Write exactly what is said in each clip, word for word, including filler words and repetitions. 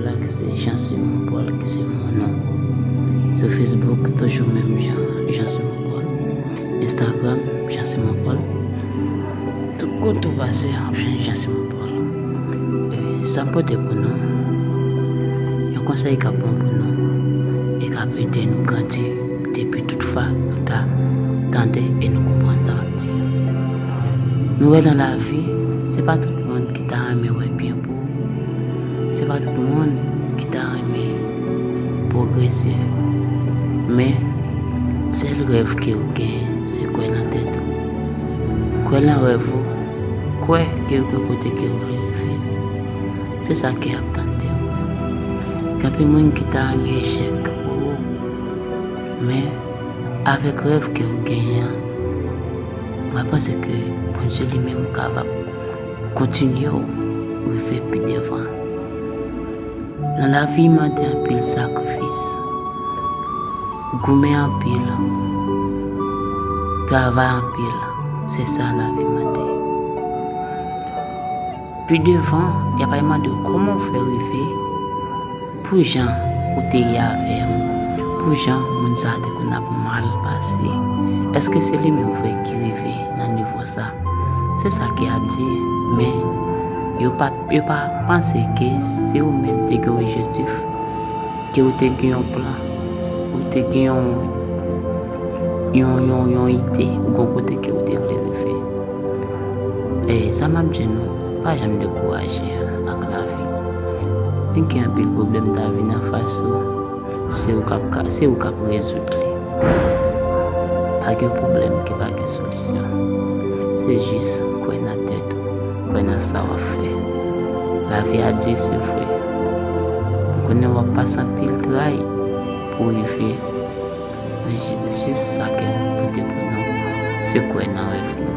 La ki se Jean Simon Paul, ki se mon non. Sou Facebook, toujou menm jan, Jean Simon Paul. Instagram, Jean Simon Paul. Tout kote ou pase, w ap jwenn Jean Simon Paul. E, sa m pote pou nou, yon konsèy k ap bon pou nou, e k ap ede nou grandi depi tout fwa nou ta tande e nou konprann sa m ap di. Nou wè nan lavi, se pa tout moun ki ta renmen wè byen pou ou. Se pa tout moun ki ta renmen pwogrese. Men, sèl rèv ke w genyen, se kwè nan tèt ou. Kwè nan rèv ou. Kwè ke w gen kote ke w vle rive. Se sa ke y ap tann de ou. Gen anpil moun ki ta renmen echèk pou ou. Men, avèk rèv ke w genyen an, mwen panse ke Bondye li menm kapab kontinye w rive pi devan. Nan lavi mande anpil sakrifis, goumen anpil, travay anpil, se sa lavi mande. Pi devan, y ap al mande w kòman w fè rive pou jan ou te ye avè m, pou jan moun sa te konn ap mal pase. Èske se li menm vre ki rive nan nivo sa? Se sa ke y ap di, men yo pa, yo pa panse ke si ou menm te gen objektif, ke ou te gen yon plan, ou te gen yon, yon, yon, yon ide, ou gen kote ke ou te vle rive. E sa m ap di nou, pa janm dekouraje ak lavi. Menm ke anpil pwoblèm ta vin anfas ou, se ou k ap ka, se ou k ap rezoud li. Pa gen pwoblèm ki pa gen solisyon. Se jis kwè nan tèt ou, kwè nan sa w ap fè. Lavi a di, se vre. M konnen w ap pase anpil tray pou w rive. Men jis sa ke m pote pou nou, se kwè nan rèv nou.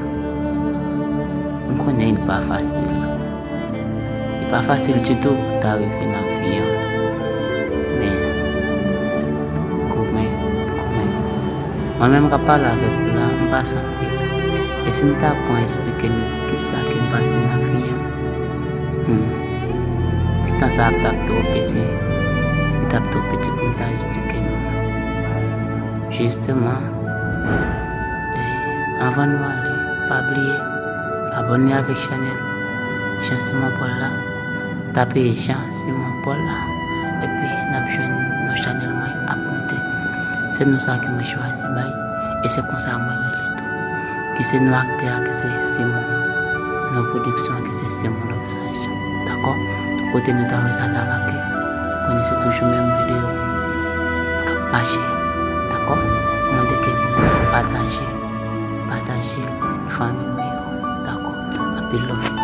M konnen li pa fasil. Li pa fasil ditou pou ta rive nan vi an. Men, goumen, goumen. Mwen menm k ap pale avèk ou la, m pase anpil. E si m ta pran esplike nou kisa ke m pase nan vi an, hmm, ti tan sa ap t ap twò piti. Li t ap twò piti pou m ta esplike nou. Jisteman, e, anvan nou ale, pa bliye abòne avèk chanèl Jean Simon Paul la. Tape Jean Simon Paul la, epi n ap jwenn non chanèl mwen ap monte. Se non sa ke mwen chwazi bay, e se konsa mwen rele tou. Ki se non aktè a, ki se Simon, non pwodiksyon an, ki se Simon Love Sage. Dakò? Tout kote nou ta wè sa ta make, konnen se toujou menm videyo k ap mache. Dakò? Mande ke nou pataje, pataje l, fanmi nou yo. Dakò? Anpil love.